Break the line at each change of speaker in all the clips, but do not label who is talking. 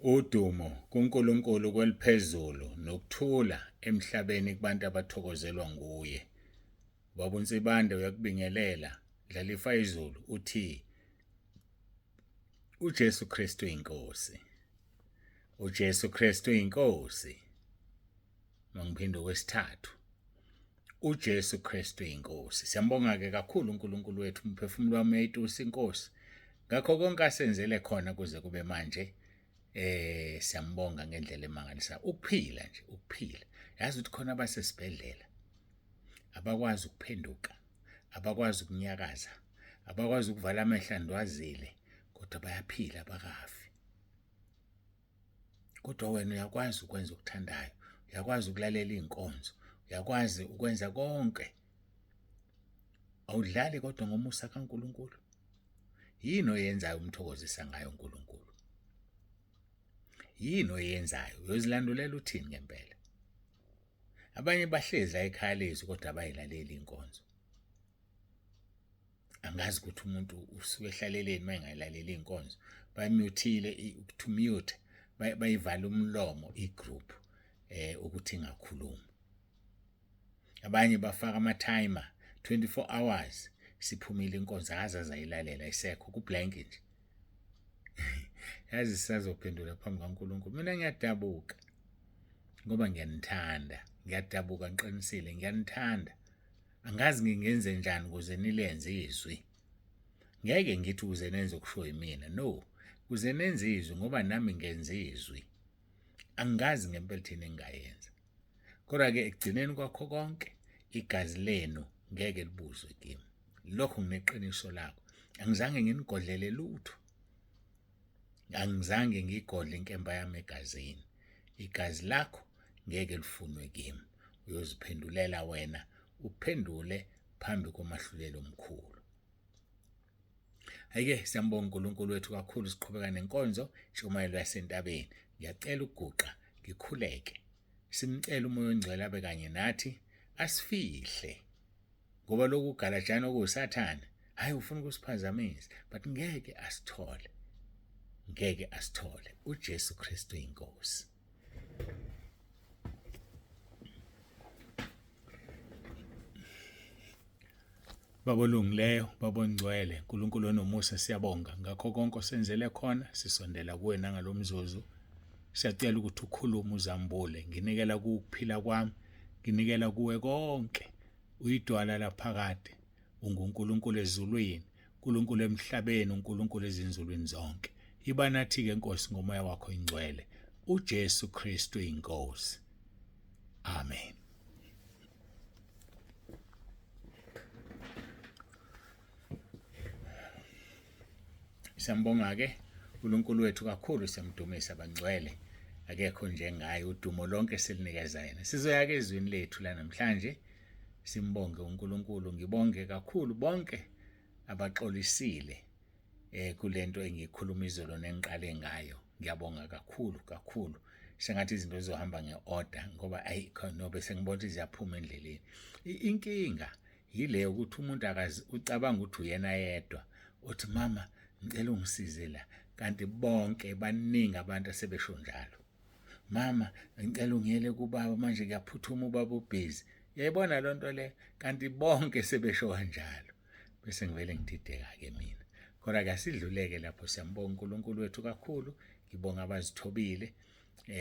Udumo kuNkulunkulu kweliphezulu nokuthula emhlabeni kubantu abathokozelwa nguye. Ubaba uNsibande uyakubingelela, Dlalifa izulu uthi uJesu Kristu inkosi. UJesu Kristu inkosi. Mangiphinde okwesithathu. UJesu Kristu inkosi. Siyambonga ke kakhulu uNkulunkulu wethu, umphefumulo wami uyayitusa inkosi. Ngakho konke asenzele khona kuze kube manje. Siyambonga ngendlela emangalisayo. Ukuphila nje, ukuphila. Yazi ukuthi khona abasesibhedlela abakwazi ukuphenduka, abakwazi ukunyakaza, abakwazi ukuvala amehlo andwazile, kodwa bayaphila abakafi. Kodwa wena uyakwazi ukwenza okuthandayo, uyakwazi ukulalela iy'nkonzo, uyakwazi ukwenza konke. Awudlali kodwa ngomusa kaNkulunkulu. Yini oyenzayo umthokozisa ngayo uNkulunkulu? Yini oyenzayo? Uyozilandulela uthini ngempela? Abanye bahlezi la ekhaya lezwi kodwa abayilaleli inkonzo. Angazi ukuthi umuntu usuke ehlaleleni uma engayilaleli inkonzo. Bamuthile to mute, bayivala umlomo igroup ukuthi ingakhulumi. Abanye bafaka ama-timer 24 hours siphumile inkonzo akaze azayilalela isekho ku-blank nje. Yazi sisazophendula phambi kaNkulunkulu. Mina ngiyadabuka ngoba ngiyanithanda, ngiyadabuka ngiqinisile, ngiyanithanda. Angazi ngingenze njani ukuze nilenze izwi. Ngeke ngithi ukuze nenze okushiwo yimina, no. Ukuze nenze izwi ngoba nami ngenze izwi. Angazi ngempela thina engingayenza. Kodwa-ke ekugcineni kwakho konke igazi lenu ngeke libuzwe kimi. Lokho ngineqiniso lakho. Angizange nginigodlele lutho. Angizange ngiyigodle inkemba yami egazini. Igazi lakho ngeke lifunwe kimi. Uyoziphendulela wena, uphendule phambi komahluleli omkhulu. Ayike siyambonga uNkulunkulu wethu kakhulu, siqhubeka nenkonzo intshumayelo yasentabeni. Ngiyacela ukuguqa ngikhuleke. Simcela uMoya oNgcwele abe kanye nathi asifihle. Ngoba lokhu galajana okuwusathane, hayi ufuna ukusiphazamisa, but ngeke asithole. Ngeke asithole. uJesu Kristu inkosi. Baba olungileyo, Baba ongcwele, uNkulunkulu onomusa, siyabonga ngakho konke osenzele khona. Sisondela kuwe nangalomzuzu. Siyacela ukuthi ukhulume uzambule. Nginikela kukuphila kwami, nginikela kuwe konke. Uyidwala laphakade, unguNkulunkulu ezulwini, uNkulunkulu emhlabeni, uNkulunkulu ezinzulwini zonke. Iba nathi-ke Nkosi ngomoya wakho ingcwele, uJesu Kristu inkosi. Amen. Siyambonga-ke uNkulunkulu wethu kakhulu, siyamdumisa bangcwele, akekho njengaye, udumo lonke silinikeza yena. Sizoya-ke ezwini lethu la namhlanje, simbonge uNkulunkulu. Ngibonge kakhulu bonke abaxolisile kulento engiyikhuluma izolo nengiqale ngayo. Ngiyabonga kakhulu kakhulu. Sengathi izinto zizohamba nge-order ngoba ayi nobe sengibona ukuthi ziyaphuma endleleni. Inkinga yile ukuthi umuntu akazi, ucabanga ukuthi uyena yedwa uthi mama ngicela ungisize la, kanti bonke baningi abantu asebesho njalo. Mama ngicela ungiyele kubaba manje kuyaphuthuma ubaba ubhizi. Uyayibona loo nto le, kanti bonke sebesho kanjalo. Bese ngivele ngidideka-ke mina. Kodwa-ke asidluleke lapho, siyambonga uNkulunkulu wethu kakhulu. Ngibonga abazithobile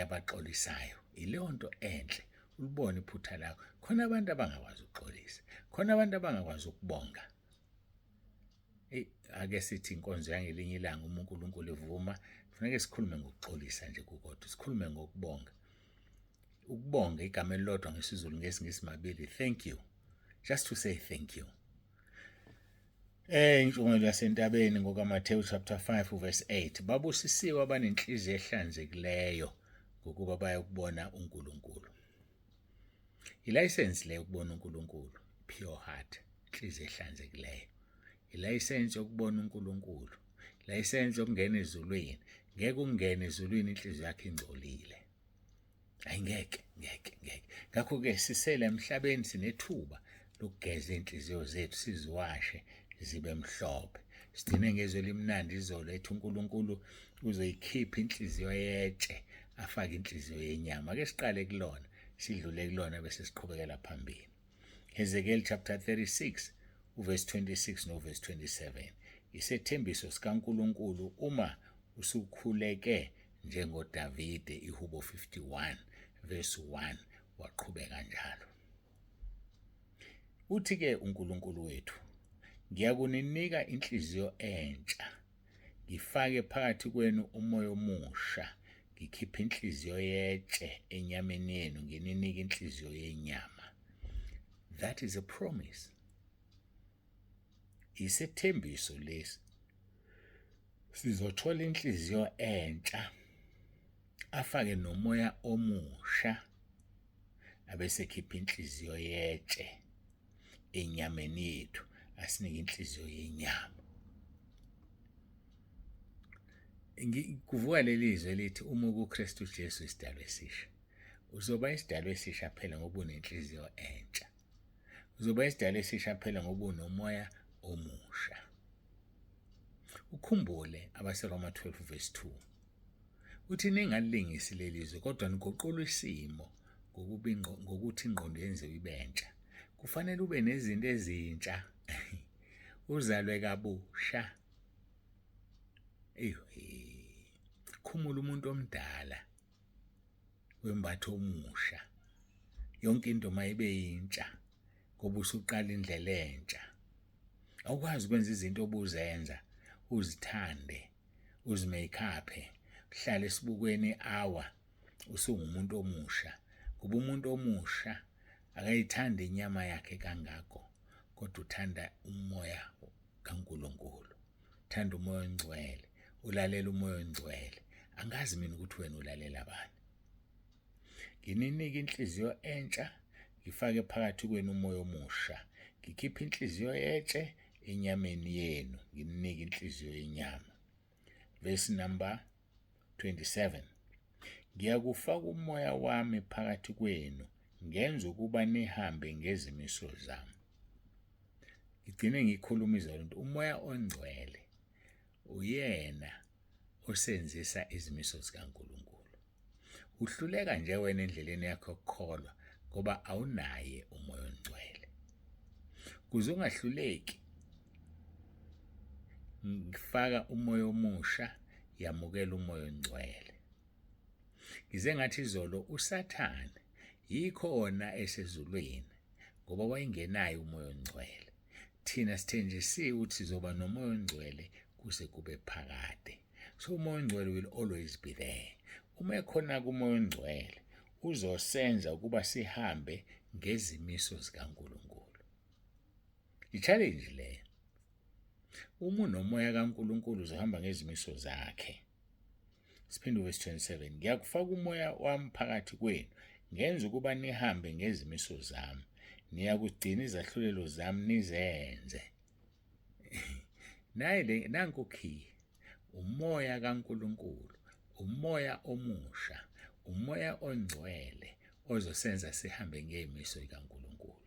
abaxolisayo. Ileyo nto enhle, ulibone iphutha lakho. Khona abantu abangakwazi ukuxolisa, khona abantu abangakwazi ukubonga. Eyi, ake sithi inkonzo yangelinye ilanga uma uNkulunkulu evuma, kufuneka sikhulume ngokuxolisa nje kukodwa, sikhulume ngokubonga. Ukubonga igama elilodwa ngesiZulu ngesiNgisi mabili, thank you. Just to say thank you. Intshumayelo yasentabeni ngokaMathewu chapter 5 verse 8. Babusisiwe abanenhliziyo ehlanzekileyo ngokuba bayokubona uNkulunkulu. Ilayisensi le ukubona uNkulunkulu, pure heart, inhliziyo ehlanzekileyo. Ilayisensi yokubona uNkulunkulu, ilayisensi yokungena ezulwini. Ngeke ungene ezulwini inhliziyo yakho ingcolile. Ayi ngeke, ngeke, ngeke. Ngakho-ke sisele emhlabeni sinethuba lokugeza iy'nhliziyo zethu siziwashe zibe mhlophe. Sigcine ngezwe elimnandi izolo ethi uNkulunkulu uzoyikhipha inhliziyo yetshe afake inhliziyo yenyama. Ake siqale kulona, sidlule kulona bese siqhubekela phambili. Hezekiel chapter 36 uverse 26 noverse 27. Isethembiso sikaNkulunkulu uma usukhuleke njengoDavide iHubo 51 verse 1 waqhubeka njalo. Uthi-ke uNkulunkulu wethu, ngiyakuninika inhliziyo entsha, ngifake phakathi kwenu umoya omusha, ngikhiphe inhliziyo yetshe enyameni yenu, ngininike inhliziyo yenyama. That is a promise. Isethembiso lesi. Sizothola inhliziyo entsha, afake nomoya omusha, abesekhipha inhliziyo yetshe enyameni yethu, asinike inhliziyo yenyama. Kuvuka leli zwi elithi uma ukuKristu Jesu isidalwa esisha. Uzoba isidalwa esisha phela ngoba unenhliziyo entsha. Uzoba isidalwa esisha phela ngoba unomoya omusha. Ukhumbule abaseRoma 12 verse 2. Uthi ningalingisi leli zwe kodwa niguqulwe isimo ngokuthi ingqondo yenziwe ibentsha. Kufanele ube nezinto ezintsha. Uzalwe kabusha. Eyo, khumula umuntu omdala wembatho omusha. Yonke into mayibe yintsha ngoba usuqala indlela entsha. Awukwazi ukwenza izinto obuzenza uzithande uzimakeuphe uhlale esibukweni hour usungumuntu omusha ngoba umuntu omusha akayithandi inyama yakhe kangako kodwa uthanda umoya kaNkulunkulu thanda umoya ongcwele ulalela umoya ongcwele angazi mina ukuthi wena ulalela bani. Ngininike inhliziyo entsha, ngifake phakathi kwenu umoya omusha, ngikhiphe inhliziyo yetshe enyameni yenu, ngininike inhliziyo yenyama. Verse number 27. Ngiyakufaka umoya wami phakathi kwenu, ngenze ukuba nihambe ngezimiso zami. Ngigcine ngikhuluma izolo ukuthi umoya ongcwele uyena osenzisa izimiso zikaNkulunkulu. Uhluleka nje wena endleleni yakho yokukholwa ngoba awunaye umoya ongcwele. Kuze ungahluleki, ngifaka umoya omusha, yamukela umoya ongcwele. Ngize ngathi izolo uSathane yikhona esezulwini ngoba wayengenaye umoya ongcwele. Thina sithenjisiwe ukuthi sizoba nomoya ongcwele kuze kube phakade. So umoya ongcwele will always be there. Uma ekhona kumoya ongcwele uzosenza ukuba sihambe ngezimiso zikaNkulunkulu. I-challenge leyo. Uma unomoya kaNkulunkulu uzohamba ngezimiso zakhe. Siphinde verse 27. Ngiyakufaka umoya wami phakathi kwenu, ngenza ukuba nihambe ngezimiso zami. Niyakugcina izahlulelo zami nizenze. Nayi le nanku ukhiye. Umoya kaNkulunkulu, umoya omusha, umoya ongcwele ozosenza sihambe ngey'miso zikaNkulunkulu,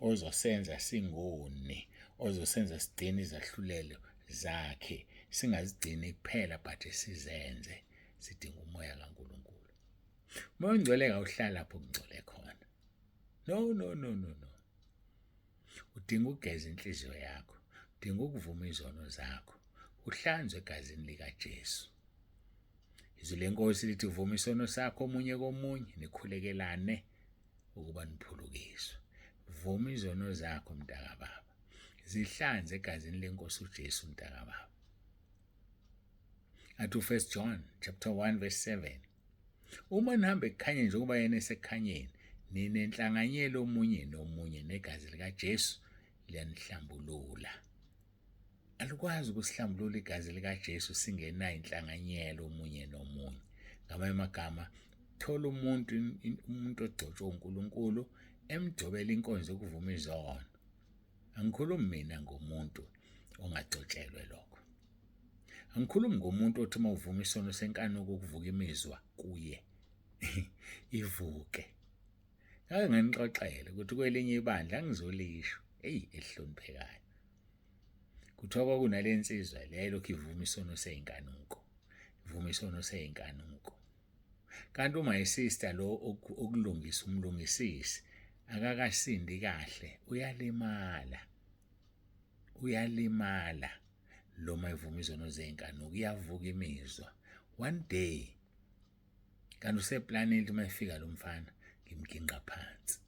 ozosenza singoni, ozosenza sigcine izahlulelo zakhe, singazigcini kuphela but sizenze. Sidinga umoya kaNkulunkulu. Umoya ongcwele kawuhlali lapho kungcole khona. No, no, no, no, no. Udinga ukugeza inhliziyo yakho, udinga ukuvuma izono zakho, uhlanzwe egazini likaJesu. Izwi lenkosi lithi vuma isono sakho omunye komunye nikhulekelane ukuba niphulukiswe. Vuma izono zakho mntakababa. Zihlanze egazini lenkosi uJesu mntakababa. Athi u1 John chapter 1 verse 7. Uma nihamba ekukhanyeni njengoba yena esekukhanyeni, ninenhlanganyelo omunye nomunye negazi likaJesu liyanihlambulula. Alikwazi ukusihlambulula igazi likaJesu singenayo inhlanganyelo omunye nomunye. Ngamanye amagama, thola umuntu umuntu ogcotshwe uNkulunkulu emgcobela inkonzo yokuvuma izono. Angikhulumi mina ngomuntu ongagcotshelwe lokho. Angikhulumi ngomuntu othi uma uvuma isono senkanuko ukuvuka imizwa kuye ivuke. Ngake nganixoxela ukuthi kwelinye ibandla angizolisho, eyi elihloniphekayo. Kuthiwa kwakunale nsizwa le yayilokhu ivuma isono seyinkanuko, ivuma isono seyinkanuko. Kanti uma isister lo okulungisa umlungisisi akakasindi kahle uyalimala, uyalimala lo uma evuma izono zeyinkanuko, iyavuka imizwa. One day kanti useplanile ukuthi uma efika lo mfana ngimginqa phansi.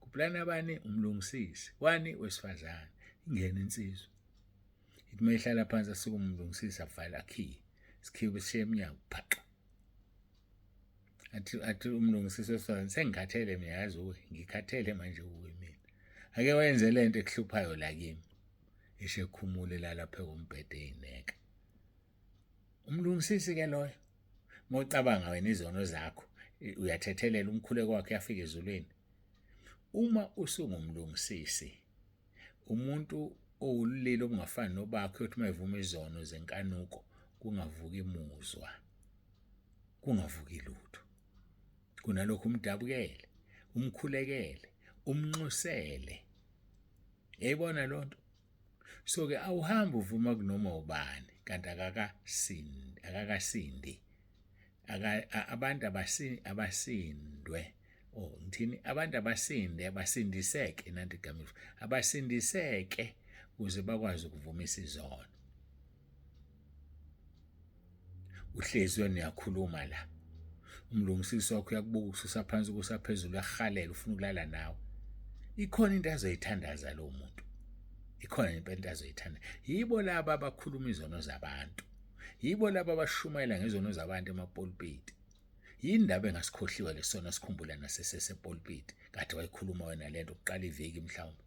Kuplana bani? Umlungisisi. Wani? Wesifazane. Ingene insizwa. Ithi uma ihlala phansi asukume umlungisisi avale akhiye. Sikhiye besishiye emnyango phaqa. Athi athi umlungisisi wesifazane sengikhathele mina yazi uwe ngikhathele manje uwe mina. Ake wenze lento ekuhluphayo la kimi. Eshe khumule la lapha kombhede eyineka. Umlungisisi ke loyo. Mocabanga wena izono zakho uyathethelela umkhuleko wakhe uyafika ezulwini. Uma usungumlungisisi umuntu owulili obungafani nobakho uyothi uma evuma izono zenkanuko kungavuki muzwa kungavuki lutho kunalokho umdabukele umkhulekele umnxusele yayibona lonto So ke awuhambi uvuma kunoma ubani kanti akakasindi akakasindi aka abantu abasindwe oh ngithini abantu abasinde abasindiseke nanti igama abasindiseke ukuze bakwazi ukuvumisa izono uhlezi wena uyakhuluma la umlungisisi wakho uyakubuka ukususa phansi ukusa phezulu uyakuhalela ufuna ukulala nawe ikhona into azoyithandaza lo muntu ikhona impela into azoyithanda yibo laba abakhuluma izono zabantu yibo laba abashumayela ngezono zabantu emapulpiti yini ndaba engasikhohliwe lesono sikhumbula nasesesepulpiti kade wayikhuluma wena lento kuqala iviki mhlawumbe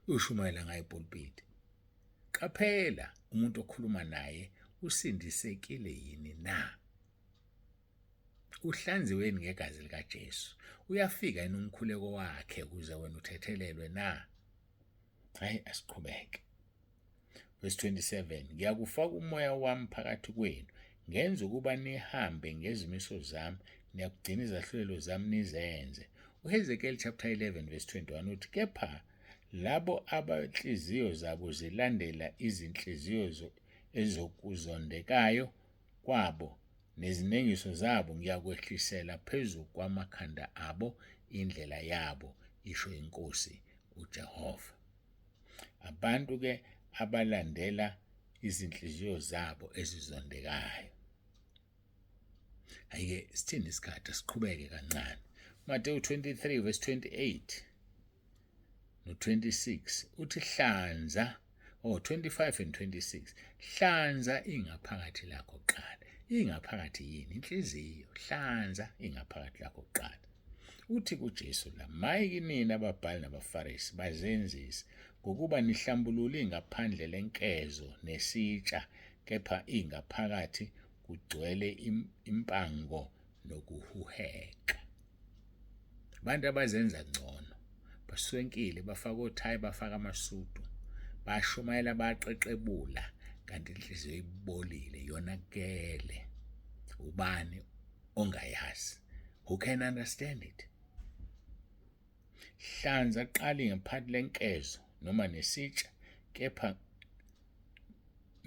uyoshumayela ngayo epulpiti Qaphela umuntu okhuluma naye usindisekile yini na? Uhlanziwe yini ngegazi likaJesu? Uyafika yini umkhuleko wakhe ukuze wena uthethelelwe na? Hayi asiqhubeke. Verse 27 Ngiyakufaka umoya wami phakathi kwenu ngenze ukuba nihambe ngezimiso zami niyakugcina izahlulelo zami nizenze. UHezekiel chapter 11 verse 21 uthi kepha Labo abanhliziyo zabo zilandela izinhliziyo ezokuzondekayo kwabo nezinengiso zabo ngiyakwehlisela phezu kwamakhanda abo indlela yabo, isho iNkosi uJehova. Abantu-ke abalandela izinhliziyo zabo ezizondekayo. Ayike sithini isikhathi asiqhubeke kancane. Mateyu 23 verse 28 no-26 uthi hlanza oh 25 and 26 hlanza ingaphakathi lakho kuqala ingaphakathi yini inhliziyo hlanza ingaphakathi lakho kuqala uthi kuJesu la maye kinina ababhali nabaFarisi bazenzisi ngokuba nihlambulule ingaphandle lenkezo nesitsha kepha ingaphakathi kugcwele impango nokuhuheka Abantu abazenza ngcono baswenkile bafaka othayi bafaka amasudu bashumayela baqeqebula kanti inhliziyo ibolile yonakele ubani ongayazi who can understand it hlanza qali ngaphansi lenkezo noma nesitsha kepha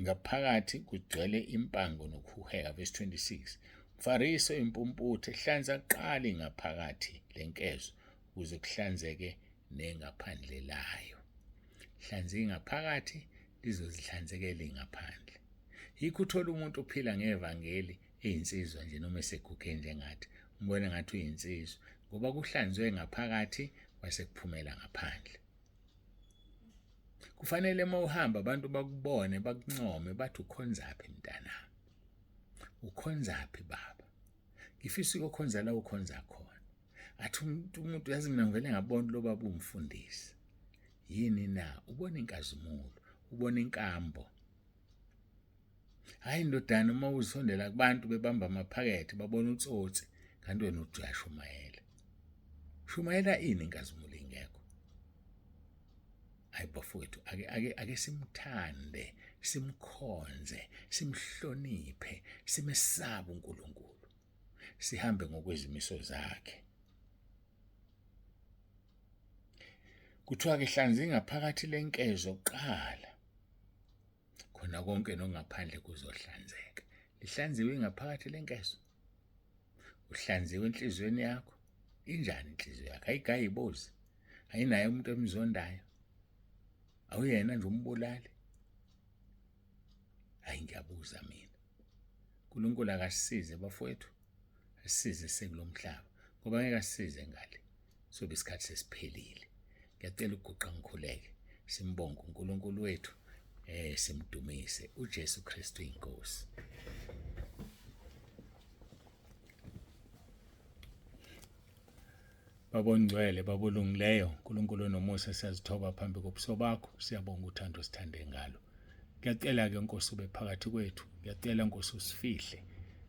Ngaphakathi kugcwele impango nokuhuheka. Verse 26. Mfarisi oyimpumputhe, hlanza kuqala ingaphakathi lenkezo ukuze kuhlanzeke nengaphandle layo. Hlanza ingaphakathi lizozihlanzekela ingaphandle. Yikho uthola umuntu ophila ngevangeli eyinsizwa nje noma eseguge njengathi, umbona ngathi uyinsizwa ngoba kuhlanzwe ngaphakathi kwase kuphumela ngaphandle. Kufanele uma uhamba abantu bakubone bakuncome bathi ukhonzaphi mntanami, ukhonzaphi baba, ngifisa ukuyokhonza la ukhonza khona. Athi umuntu umuntu yazi mina ngivele ngabona lo baba umfundisi. Yini na? Ubona inkazimulo, ubona inkambo. Hayi ndodana uma uzisondela kubantu bebamba amaphakethe babona utsotsi kanti wena uthi uyashumayela. Shumayela ini inkazimulo ingekho? Hayi bafowethu ake ake ake simthande simkhonze simhloniphe simesabe uNkulunkulu sihambe ngokwezimiso zakhe. Kuthiwa ke hlanza ingaphakathi lenkezo kuqala. Khona konke nokungaphandle kuzohlanzeka. Lihlanziwe ingaphakathi lenkezo. Uhlanziwe enhliziyweni yakho. Injani inhliziyo yakho? Ayigayi ibozi. Ayinaye umuntu emzondayo. Awuyena nje umbulali. Hayi ngiyabuza mina. uNkulunkulu akasisize bafowethu. Asisize sekulomhlaba ngoba ngeke asisize ngale. Sobe isikhathi sesiphelile. Ngiyacela ukuguqa ngikhuleke. Simbonge uNkulunkulu wethu simdumise uJesu Kristu inkosi. Baba ongcwele, Baba olungileyo, uNkulunkulu onomusa, siyazithoba phambi kobuso bakho, siyabonga uthando osithande ngalo. Ngiyacela-ke Nkosi ube phakathi kwethu, ngiyacela Nkosi usifihle.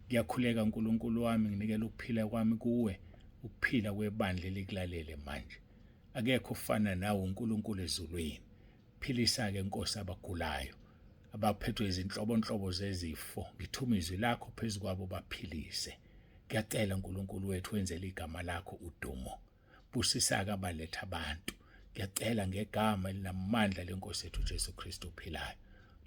Ngiyakhuleka uNkulunkulu wami, nginikela ukuphila kwami kuwe, ukuphila kwebandla elikulalele manje. Akekho ofana nawe uNkulunkulu ezulwini. Philisa-ke Nkosi abagulayo, abaphethwe izinhlobonhlobo zezifo. Ngithuma izwi lakho phezu kwabo baphilise. Ngiyacela uNkulunkulu wethu wenzele igama lakho udumo. Busisa-ke abaletha abantu. Ngiyacela ngegama elinamandla lenkosi yethu uJesu Kristu ophilayo.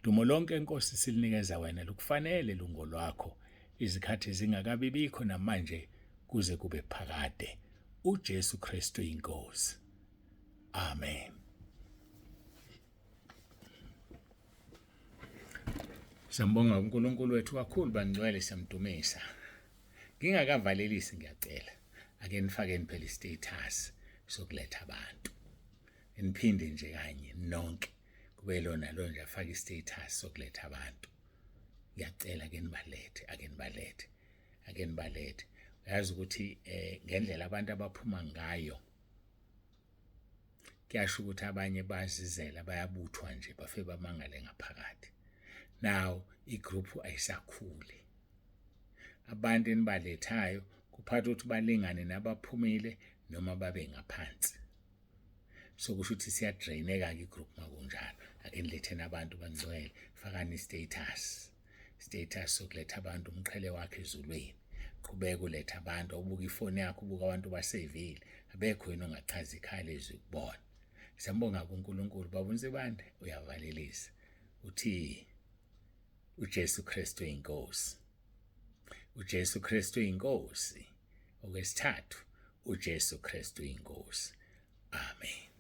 Dumo lonke Nkosi silinikeza wena lukufanele lungolwakho. Izikhathi zingakabibikho namanje kuze kube phakade. uJesu Kristu inkosi. Amen. Siyambonga uNkulunkulu wethu kakhulu bangcwele siyamdumisa. Ngingakavalelisi ngiyacela ake nifakeni phela istatus sokuletha abantu. Niphinde nje kanye nonke kube lona lo nje afake istatus sokuletha abantu. Ngiyacela ke nibalethe ake nibalethe ake nibalethe. Uyazi ukuthi ngendlela abantu abaphuma ngayo kuyasho ukuthi abanye bazizela bayabuthwa nje bafe bamangale ngaphakathi. Now igroup ayisakhuli. Abantu enibalethayo kuphatha ukuthi balingane nabaphumile noma babe ngaphansi. So kusho ukuthi siyadraineka ke igroup makunjalo. Ake niletheni abantu bangcwele, fakani status. Status sokuletha abantu umqhele wakhe ezulwini. Qhubeka uletha abantu, ubuka ifoni yakho, ubuka abantu basevile. Abekho yini ongachaza ikhaya lezwi kubona. Siyambonga kuNkulunkulu baba uNsibande uyavalelisa. Uthi uJesu Kristu inkosi. uJesu Kristu inkosi. Okwesithathu uJesu Kristu inkosi. Amen.